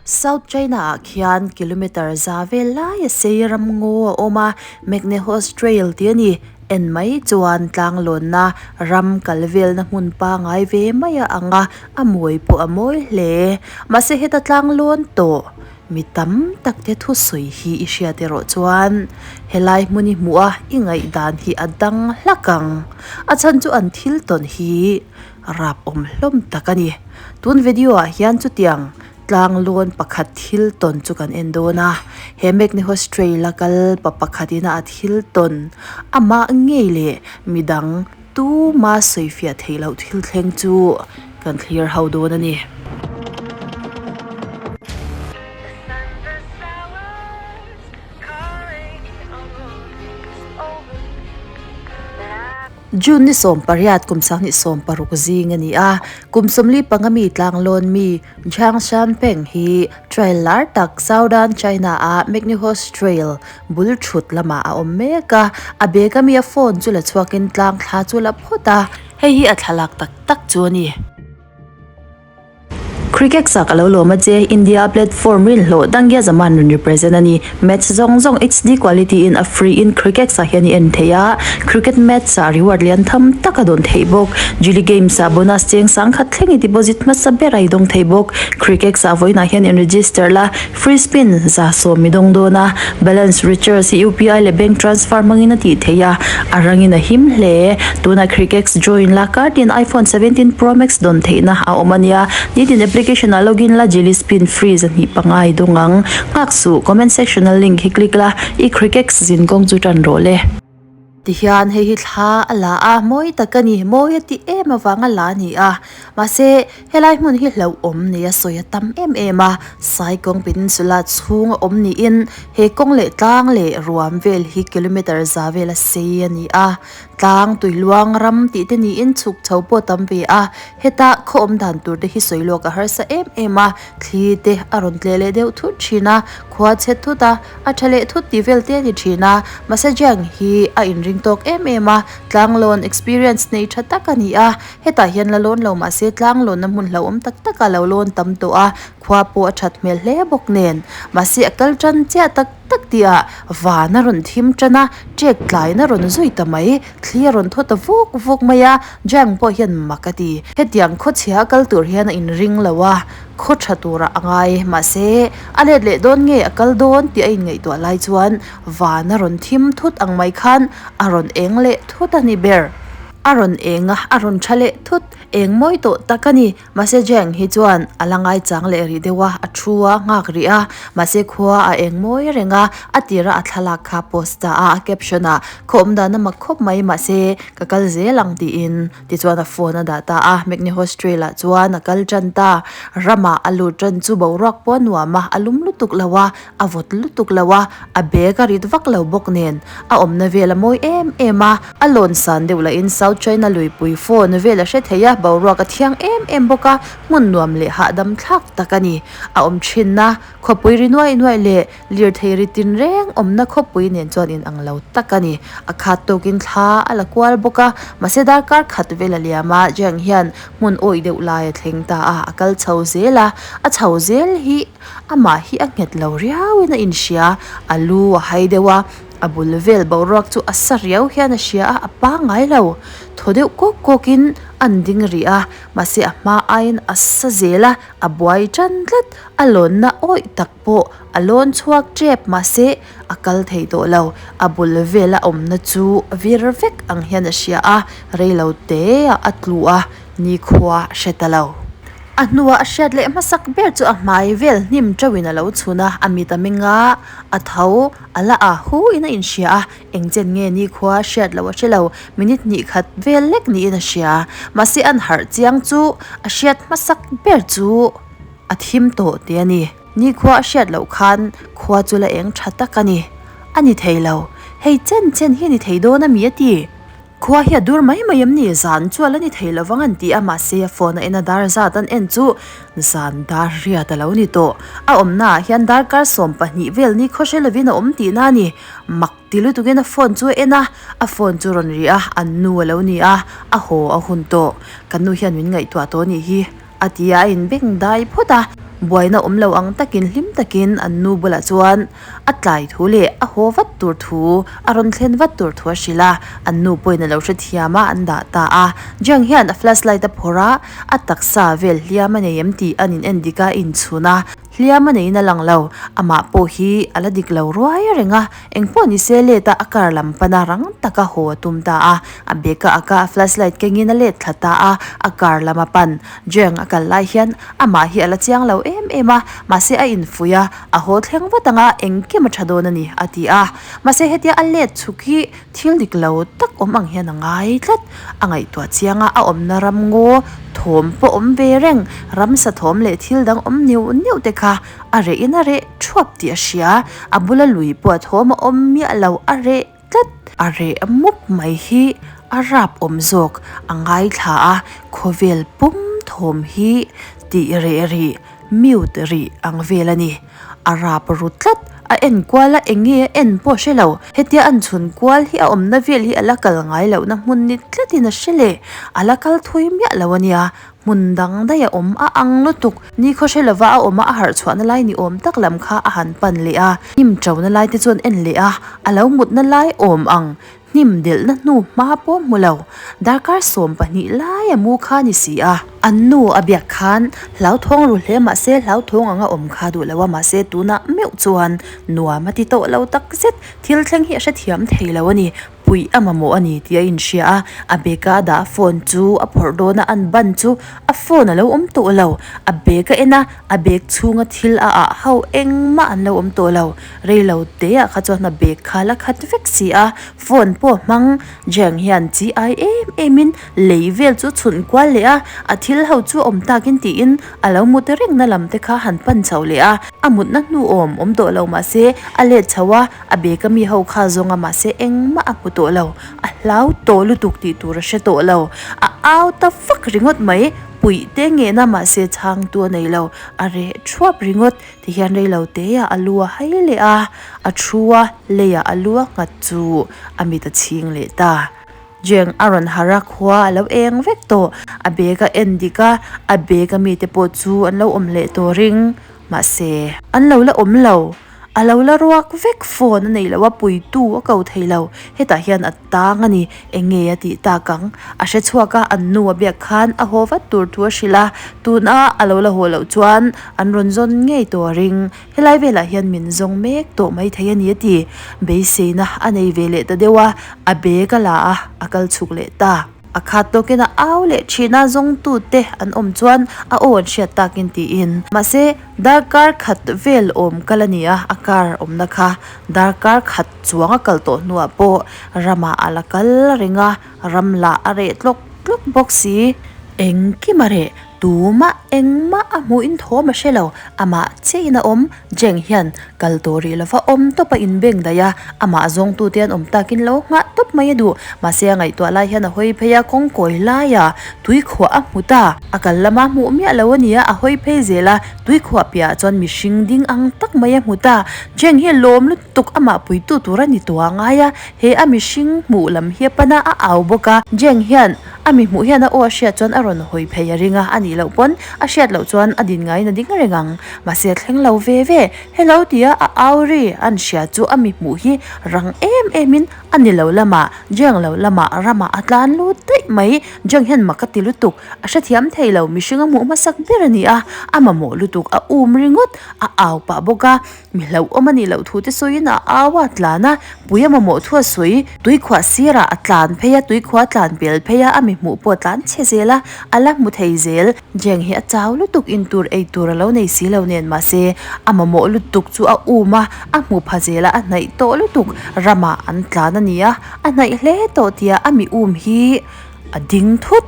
South China ah khian kilometre za vel laia sei ram ngaw a awm a, McNehos Trail tih a ni. En mai chuan tlanglawnna ram kal velna hmun pangai ve mai a ang a, a mawi pawh a mawi hle. Mahse heta tlanglawn tawh mi tam tak te thusawi hi i hriat erawh chuan helai hmun i hmuh a i ngaihdan hi a dang hlak ang. A chhan chu an thil tawn hi rap awm hlawm tak a ni. Tun video ah hian chutiang Tlanglawn pakhat thil tawn chu kan en dawn a, he Meknihos Trail a kal pa pakhatin a thil tawn amah ngei leh midang tuma sawifiah theih loh thil thleng chu kan thlir ho dawn a ni. June ni 18 kum 2016 zing a ni a, kum 45 mi tlanglawn mi Zhang Shanpeng hi trail lar tak Southern China a McNehos Trail bul thut lamah a awm mek a, a bag a mi a phone chu la chhuakin tlang thla chu la phawt a, hei hi a thlalak tak tak chu a ni. Cricket sak a lo lawm a che, India platform rinhlawh Dangya Zaman rawn represent a ni. Match zawng zawng HD quality in a free in cricket sak hian i en thei a, cricket match ah reward lian tham tak a dawn theih bawk. Jili Games ah bonus cheng sangkhat thleng i deposit hmasa ber a i dawng thei bawk. Cricket ah vawiinah hian in register la, free spin za sawm i dawng dawn a, balance recharge hi UPI leh bank transfer hmangin a tih theih a, a rangin a him hle. Tunah cricket join la kartin iPhone 17 Pro Max dawn theihna a awm a nia. Nitin application ah login la Jili spin free zahnih panga i dawng ang. Nghak suh, comment section a link hi click la, i Crickex zin kawng chu tan rawh le. Tihian hei hi thla a la a, mawi tak a ni, mawi a ti em avanga la a ni a. Mahse, helai hmun hi hlauhawm nei a sawi a tam em em a, Saikawng Peninsula chhung a awm niin he kawng leh tlang leh ruam vel hi kilometre za vel a sei a ni a. Tlang tuiluang ram tih te niin chhuk chho pawh tam ve a, heta khaw awm dan tur te hi sawi lawk a harsa em em a, thli te a rawn tleh leh deuh thut thin a, khua chhe thut a, a tha leh thut tih vel te a ni thin a, mahse Jiang hi a inring tawk em em a, tlanglawn experience nei tha tak a ni a, hetah hian la lawn lo mahse tlanglawnna hmun hlauhawm tak tak a lo lawn tam tawh a, khua pawh a that hmel hle bawk nen, mahse a kal tan chiah tak. Tak tihah van a rawn thim tan a, ṭek tlaiin a rawn zui ta mai. Thli a rawn thaw ta vuk vuk mai a, Jang pawh hian mak a ti. Hetiang khawchhia kal tur hian a inring lo a, khaw ṭha turah a ngai. Mahse, a let leh dawn nge a kal dawn tih a inngaihtuah lai chuan van a rawn thim thut ang mai khan a rawn eng leh thut a ni ber. A rawn eng a, a rawn ṭha leh thut. Eng mawi tawh tak a ni. Mahse Jeng hi chuan a la ngaichang leh rih deuh a, a thu a, nghak rih a. Mahse khua a eng mawi reng a, a tira a thlalak kha post ta a, a caption ah, Khaw awm dan a mak khawp mai, mahse ka kal zel ang tiin tichuan a phone a dah ta a. McNehos Trail ah chuan a kal tan ta. Ramah a lut tan chu boruak pawh a nuam a, a lum lutuk lo a, a vawt lutuk lo a, a bag a rit vak lo bawk nen a awmna vel a mawi em em a, a lawn san deuh lahin South China luipui phone vel a hre thei a, boruak a thiang em em bawk a, hmun nuam leh hahdam thlak tak a ni. A awm thinna khawpui ri nuaih nuaih leh lirthei ri tinreng awmna khawpui nen chuan inang lo tak a ni. A khat tawkin thla a la kual bawk a, mahse darkar khat vel a liam a, Jiang hian hmun awih deuh lai a thleng ta a, a kal chho zel a, a chho zel hi Amah hi a nghet lo riauin a inhria, a lu a hai deuh a, a bul vel boruak chu a sa riau hian a hria a, a pangngai lo. Thaw deuh kawk kawkin an ding rih a, mahse a hma aiin a sa zel a, a buai tan tlat, a lawnna awih tak pawh a lawn chhuak tep mahse a kal thei tawh lo, a bul vela awmna chu vir vek ang hian a hria a, reilo teah a tlu a, nikhua a hre ta lo. A hnuah a hriat leh hmasak ber chu a hmai vel hnim teuhin a lo chhun a, a mit a meng a, a tho a la a hu in a inhria a, eng chen nge nikhua a hriat loh a hre lo, minute hnih khat vel lek niin a hria. Mahse an harh chiang chu a hriat hmasak ber chu a thim tawh tih a ni. Nikhua a hriat loh khan khua chu la eng tha tak a ni. A ni thei lo. Hei chen chen hi a ni thei dawn a mi a ti. Khua hi a dur mai mai em ni? Zan chu a la ni thei lo vang an ti a, mahse a phone a en a dar zat an en chu zan dar riat a lo ni tawh. A awmna ah hian darkar 12 vel ni khaw hre lovin a awm tihna a ni. Mak ti lutukin a phone chu a en a, a phone chu rawn ri a, an nu a lo ni a, a haw a hun tawh. Ka nu hian min ngaihtuah tawh a nih hi a ti a, a inbeng dai phawt a. Buaina awm lo ang takin hlim takin an nu bulah chuan a tlai thu leh a haw vat tur thu, a rawn thlen vat tur thu a hrilh a, an nu pawhin a lo hrethiam a, an dah ta a. Jiang hian a flashlight a phawrh a, a taksa vel hliam a nei em tih an in en dik a, a inchhun a, hliam a neiin a lang lo, amah pawh hi a la dik lo ruai reng a, engpawh ni se let a a car lam pana rang taka haw a tum ta a, a bag a ak a, a flashlight kengin a let thla ta a, a car lam a pan. Jiang a kal lai hian amah hi a la chiang lo em em a, mahse a infuih a, a haw thleng vat ang a, engkim a tha dawn a ni, a ti a. Mahse hetia a let chhuk hi thil dik lo tak awm ang hian a ngai tlat. A ngaihtuah chiang a, a awmna ram ngaw thawm pawh awm ve reng, ramsa thawm leh thil dang awm neuh neuh te kha a reh in a reh thuap tih a hria. A bula lui pawh a thawm a awm miah lo, a reh tlat. A reh mup mai hi a rap awm zawk a ngaithla a, khawvel pum thawm hi tih reh rih. Mute rih ang vel a ni. A rap ru tlat, a en kual a eng nge a en pawh a hre lo. Hetia an chhun kual hi a awmna vel hi a la kal ngai lohna hmun ni tlatin a hre le. A la kal thui miah lo a nia. Hmun dang daih a awm a ang lutuk. Nikhaw hre lova a awm a a harh chhuahna lai ni awm tak lam kha a han pan leh a. Hnim ṭona lai te chuan en leh a, a lo mutna lai awm ang Hnim delhna hnu hma pawh hmu lo, darkar 12 lai a mu kha ni si a. An nu a biak khan hlauthawng ru hle mahse hlauthawng anga awm kha duh lo a, mahse tunah meuh chuan nuam a ti tawh lo tak zet. Thil thleng hi a hrethiam thei lo a ni, puih a mamawh a ni tih a inhria a, a bag a a dah phone chu a phawrh dawn a, an ban chu a phone a lo awm tawh lo, a bag a en a, a bag chhunga thil a ah ho engmah an lo awm tawh lo. Reilo te ah kha chuan a bag kha la khat vek si a, phone pawh hmang Jeng hian chi ai em em in lei vel chu chhun kual leh a, a thil ho chu awm takin tiin a lo mut reng na lam te kha han pan chho leh a, a mutna hnu awm awm tawh lo mahse a let chho a, a bag a mi ho kha zawng a mahse engmah a hmu tawh lo, a hlau tawh lutuk tih tur a hre tawh lo, a au ta vak ringawt mai, puih te ngehna mahse chhangtu a nei lo, a reh thuap ringawt. Tihian reilo teah a lu a hai leh a, a thu a, leiah a lu a nghat chu a mit a chhing leh ta. Jeng a rawn harh a, khua a lo eng vek tawh. A bag a en dik a, a bag a mite pawh chu an lo awm leh tawh ring. Mahse, an lo la awm lo. A lo la ruak vek, phone a nei lo a, puitu a ko thei lo. Hetah hian a tang a ni, eng nge a tih tak ang? A hre chhuak a, an nu a biak khan a haw vat tur thu a hrilh a, tuna a lo la haw loh chuan an rawn zawn ngei tawh a ring. Helai velah hian min zawng mek tawh mai thei a ni a ti. Beiseina a nei ve leh ta deuh a, a bag a la a, a kal chhuk leh ta. A khat tawkin a au leh thin a, zawngtute an awm chuan a aw an hriat takin tiin. Mahse, darkar khat vel awm kal a ni a, a car awmna kha darkar khat chuang a kal tawh hnuah pawh ramah a la kal reng a, ram lah a reh tlawk tlawk bawk si. Engkim a reh, tumah engmah a hmuhin thawm a hre lo, amah chiahin a awm, Jeng hian kal tawh rih lova awm tawp a inbeng daih a, amah zawngtute an awm takin lo nghah tawp mai a duh. Mahse a ngaihtuah lai hian a hawi phei a, kawng kawi laia tui khuah a hmu ta. A kal lama hmuh miah lo a ni a, a hawi phei zel a, tui khuah piahah chuan mihring ding ang tak mai a hmu ta. Jeng hi lawm lutuk. Tuk amah puitu tur a ni tawh a ngai a, he a mihring hmuh lam hi a pan a, a au bawk a. Jeng hian a mi hmuh hian a aw a hriat chuan a rawn hawi phei a ring a, a nih loh pawn a hriat loh chuan a din ngaiin a ding reng ang. Mahse a thleng lo ve ve. Hello tia a au ri an hria chu a mi hmuh hi rang em em in a ni lo lamah, Jeng lo lamah ramah a tlan lut daih mai. Jeng hian mak a ti lutuk, a hrethiam thei lo, mihring a hmuh hmasak ber a ni a, a mamawh lutuk a um ringawt, a au pah bawk a. Mi hlauhawm a nih loh thu te sawiin a au a tlan a, pui a mamawh thu a sawi. Tuikhuah sirah a tlan phei a, tuikhuah a tlan pel phei a, a mi hmuh pawh a tlan chhe zel a, a la hmu thei zel. Jeng hi a chau lutuk in tur ei tur a lo nei si lo nen mahse a mamawh lutuk chu a um a, a hmu pha zel a, a hnaih tawh lutuk. Ramah an tlan a ni a, a hnaih hle tawh tia a mi um hi A ding thut.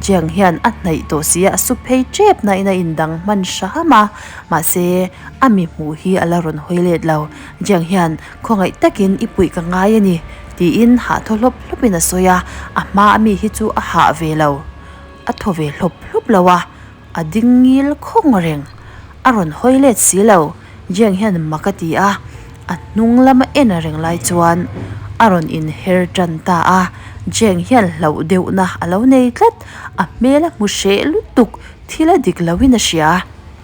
Jiang hian a hnaih tawh si a, a su phei tep na in a indang hman hram a, mahse a mi hmuh hi a la rawn hawi let lo. Jiang hian khawngaih takin i puih ka ngai a ni tiin hah thaw hlawp hlawp in a sawi a, a hma a mi hi chu a hah ve lo, a thaw ve hlawp hlawp lo a, a ding ngil khawng reng. A rawn hawi let si lo, Jiang hian mak a ti a, a hnung lama en a reng lai chuan a rawn inher tan ta a, Jiang hian hlauh deuhna a lo nei tlat, a hmel a hmu hreh lutuk, thil a dik loin a hria.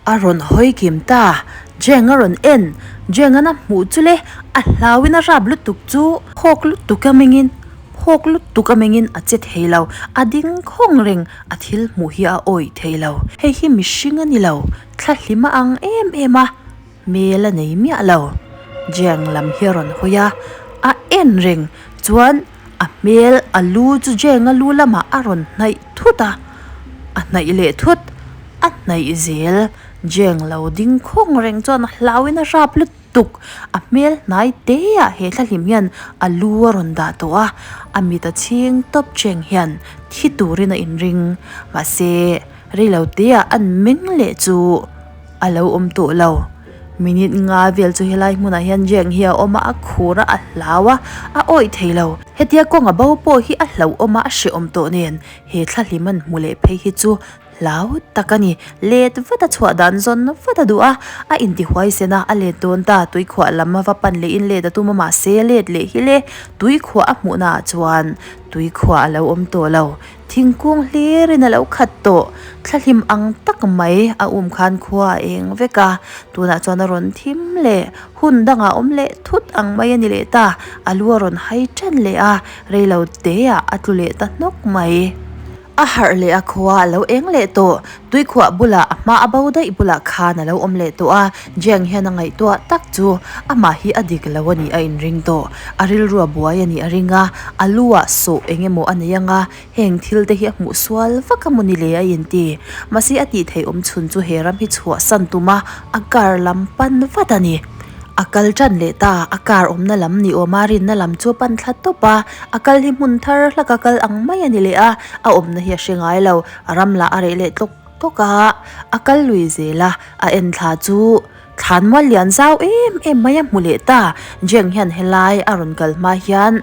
A rawn hawi kim ta, Jeng a rawn en, Jeng an a hmuh chu le a hlauin a rap lutuk chu phawk lutuk a mengin phawk lutuk a mengin a che thei lo, a ding khawng reng a thil hmuh hi a awih thei lo. Hei hi mihring a ni lo, thla hlim a ang em em a, hmel a nei miah lo. Jeng lam hi a rawn hawi a, a en reng chuan a hmel a lu chu Jeng a lu lamah a rawn hnaih thut a, a hnaih leh thut, a hnaih zel. Jeng lo ding khawng reng chuan a hlauin a rap lutuk, a hmel hnai te ah he thlahlim hian a lu a rawn dah tawh a, a mit a chhing tawp Jeng hian thi turin a inring, mahse reilo te ah an meng leh chu a lo awm tawh lo. Minute nga vel chu helai hmunah hian Jeng hi a awm a, a khur a, a hlau a, a awih thei lo. Hetia kawng a bo pawh hi a hlauhawm a, a hrehawm tawh nen he thlahlim an hmu leh phei hi chu Hlau tak a ni. Let vat a chhuah dan zawn vat a duh a, a intihuai sen a, a let dawn ta. Tuikhuah lam a va pan leh in let a tum a mahse let leh hi le tuikhuah a hmuhna ah chuan tuikhuah a lo awm tawh lo. Thingkung hlir in a lo khat tawh. Thlahlim ang tak mai a um khan khua a eng vek a, tunah chuan a rawn thim leh hun dangah awm leh thut ang mai a ni leh ta. A lu a rawn hai tan leh a, reilo te ah a tlu leh ta hnawk mai. A harh leh a khua a lo eng leh tawh. Tuikhuah bulah a hma a bo daih bulah khan a lo awm leh tawh a, Jeng hian a ngaihtuah tak chu amah hi a dik lo a nih a inring tawh. A rilru a buai a nih a ring a, a lu ah sawh eng emaw a nei ang a, heng thil te hi a hmuh sual vak a maw ni le a inti. Mahse a tih theih awm chhun chu he ram hi chhuahsan tum a, a car lam pan vat a ni. A kal tan leh ta, a car awmna lam ni awm a rinna lam chu a pan thla tawp a, a kal hi hmun thar hlaka kal ang mai a ni leh a, a awmna hi a hre ngai lo, a ram lah a reh leh tlawk tlawk a, a kal lui zel a, a en thla chu thlan mual lian zau em em mai a hmu leh ta, Jeng hian helai a rawn kal hma hian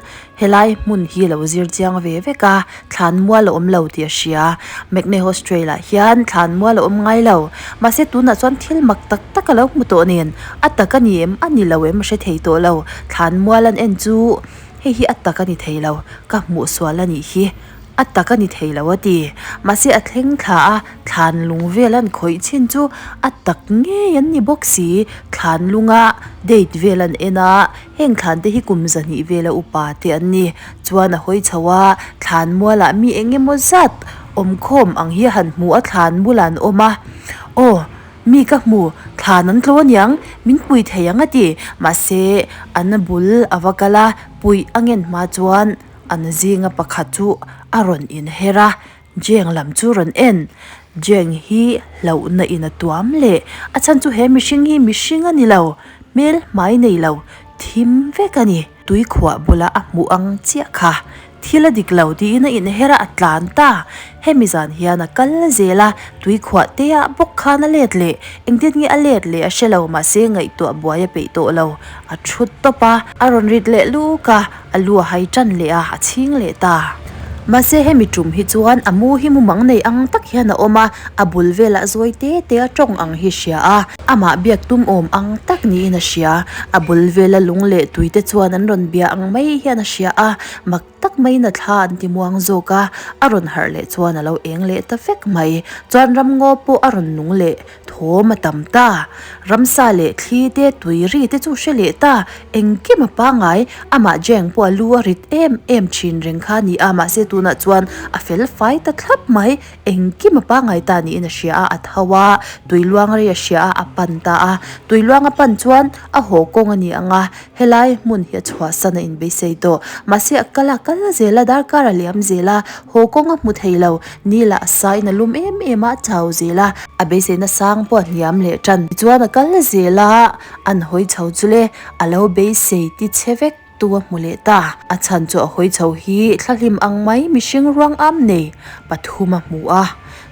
Helai hmun hi lo zir chiang ve vek a, thlanmual a awm lo tih a hria. McNehos Trail ah hian thlanmual a awm ngai lo. Mahse tunah chuan thil mak tak tak a lo hmu tawh nen, a tak a ni em, a ni lo em a hre thei tawh lo. Thlanmual an en chu hei hi a tak a ni thei lo, ka hmuh sual a nih hi. A tak a ni thei lo a ti. Mahse a thleng thla a, thlan lung vel an khawih chin chu a tak ngei an ni bawk si. Thlan lunga date vel an en a, heng thlan te hi kum zahnih vela upa te an ni. Chuan a hawi chho a, thlan mualah mi eng emaw zat awmkhawm ang hi a han hmu a, thlan bulah an awm a. Aw. Mi ka hmu, thlan an tlaw aniang, min pui thei ang a ti. Mahse an bul a va kal a, puih a ngen hma chuan An zinga pakhat chu a rawn inher a, Jeng lam chu rawn en. Jeng hi hlauhna in a tuam leh. A chhan chu he mihring hi mihring a ni lo, hmel hmai nei lo, thim vek a ni. Tuikhuah bula a hmuh ang chiah kha thil a dik lo tiin a inher a, a tlan ta. Hemi zan hian a kal zel a, tuikhuah te ah bawk khan a let leh. Engtin nge a let leh a hre lo, mahse ngaihtuah buai a peih tawh lo. A thut tawp a, a rawn rit leh luk a. A lu a hai tan leh a, a chhing leh ta. Mahse hemi tum hi chuan a mu hi mumang nei ang tak hian a awm a, a bul velah zawi te te a tawng ang hi hria a, amah biak tum awm ang tak niin a hria. A bul vela lung leh tui te chuan an rawn bia ang mai hian a hria a, mak tak maiin a thla an ti muang zawk a, a rawn harh leh chuan a lo eng leh ta vek mai. Chuan ramngaw pawh a rawn nung leh Thawm a tam ta. Ramsa leh thli te, tui ri te chu hre leh ta. Engkim a pangai. Amah Jeng pawh a lu a rit em em thin reng kha a ni a, mahse tunah chuan a fel fai ta thlap mai. Engkim a pangai ta niin a hria a, a tho a, tui luang rei a hria a, a pan ta a. Tui luang a pan chuan a haw kawng a ni ang a, helai hmun hi a chhuahsan a inbeisei tawh. Mahse a kal a kal zel a, darkar a liam zel a, haw kawng a hmu thei lo. Ni lah a sain a lum em em a, a chau zel a, a beiseina sang pawh a hniam leh tan. Tichuan a kal zel a, an hawi chho chu le, a lo beisei ti che vek tu a hmu leh ta. A chhan chu a hawi chho hi thlahlim ang mai mihring ruang am nei pathum a hmu a,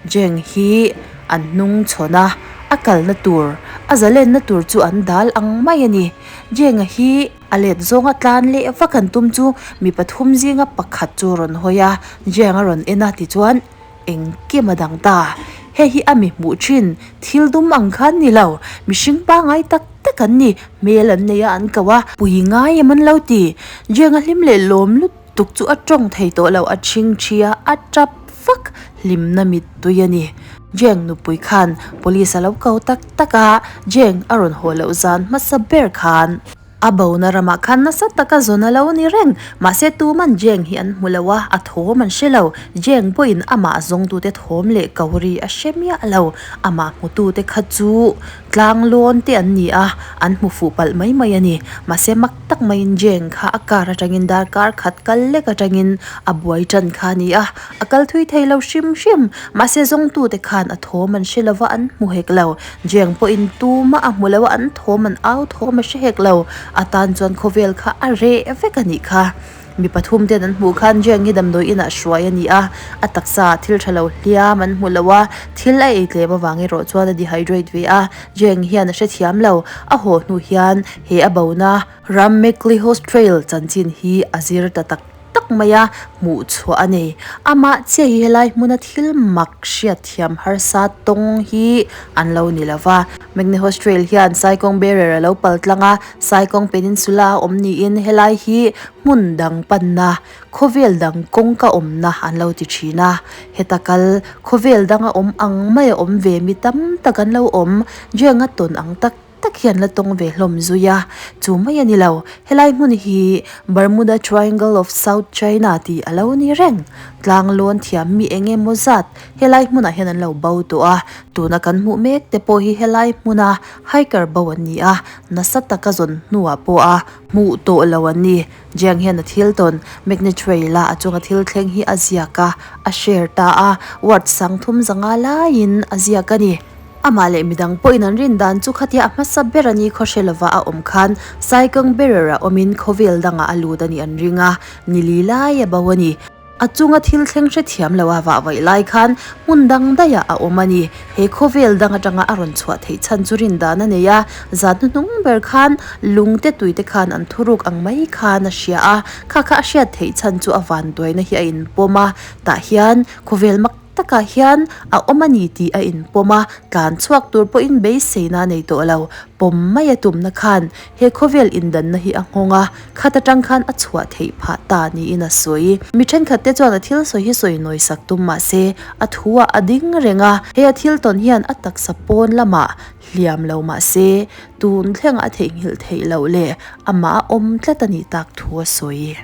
Jeng hi an hnung chhawn a, a kalna tur, a zalenna tur chu an dal ang mai a ni. Jenga hi. A let zawnga tlan leh vak an tum chu mi pathum zinga pakhat chu a rawn hawi a, Jiang a rawn en a tichuan engkim a dang ta. Hei hi a mi hmuh thin thil dum ang khan ni lo, mihring pangai tak tak an ni, hmel an nei a an ko a, pui ngai em an lo ti. Jiang a hlim leh lawm lutuk chu a tawng thei tawh lo, a chhing thi a, a tap vak, hlimna mittui a ni. Jeng nupui khan police a lo ko tak tak a, Jeng a rawn haw loh zan hmasa ber khan. A bona ramah khan nasa taka zawn a lo ni reng. Mahse tuman Jeng hi an hmu lo a, a thawm an hre lo. Jeng pawhin amah zawngtute thawm leh ko ri a hre miah lo. Amah hmutute kha chu tlang lawn te an ni a, an hmu fuh palh mai mai a ni. Mahse mak tak maiin Jeng kha a car atangin darkar khat kal lek atangin a buai tan kha a ni a, a kal thui thei lo hrim hrim. Mahse zawngtute khan a thawm an hre lo va, an hmu hek lo. Jeng pawhin tumah a hmu lo a, an thawm an au thawm a hre hek lo. A tan chuan khawvel kha a reh vek a nih kha. Mi pathum ten an hmuh khan Jeng hi damdawi inah hruai a ni a, a taksa ah thil tha lo hliam an hmu lo a, thil a ei tlem avang erawh chuan a dehydrate ve a, Jeng hian a hrethiam lo. A haw hnu hian he a bona ram MacLehose Trail chanchin hi a zir ta tak tak mai a, hmuh chhuah a nei. Amah chiah hi helai hmuna thil mak hriatthiam harsa tawng hi an lo ni lo va. MacLehose Trail hian Saikawng Barrier a lo pal tlang a, Saikawng Peninsula a awm niin helai hi hmun dang panna, khawvel dang kawngka awmna an lo ti thin a. Heta kal khawvel danga awm ang mai a awm ve mi tam tak an lo awm, Jenga tawn ang tak tak hian la tawng ve hlawm zui a, chu mai a ni lo. Helai hmun hi Bermuda Triangle of South China tih a lo ni reng. Tlang lawn thiam mi eng emaw zat helai hmunah hian an lo bo tawh a, tuna kan hmuh mek te pawh hi helai hmuna hiker bo an ni a, nasa taka zawn hnuah pawh a hmuh tawh lo an ni. Jiang hian a thil tawn Magnet Trail a a chunga thil thleng hi a ziak a, a share ta a, word sangthum zanga laiin a ziak a ni. Amah leh midang pawhin an rin dan chu khatia a hmasa ber a ni khawhre lova a awm khan Saikawng Barrier-ah awmin khawvel dangah a lut a nih an ring a, ni li lai a bo a ni. A chunga thil thleng hrethiam lo a vah vaih lai khan hmun dang daihah a awm a ni. He khawvel dang atanga a rawn chhuah theih chhan chu rin dan a nei a, zan hnuhnung ber khan lungte tuite khan an thuruk ang mai khan a hria a, kha kha a hriat theih chhan chu a vanduaina hi a inpawm a, tah hian khawvel mak takah hian a awm a ni tih a inpawm a, tlan chhuak tur pawhin beiseina a nei tawh lo. Pawm mai a tumna khan he khawvel indanna hi a nghawng a, khat atang khan a chhuah theih phah ta niin a sawi. Mi thenkhat te chuan a thil sawi hi sawi nawi sak tum mah se, a thu ah a ding reng a, he a thil tawn hian a taksa pawn lamah hliam lo mah se, tun thlengah a theihnghilh theih loh leh amah a awm tlat a nih tak thu a sawi.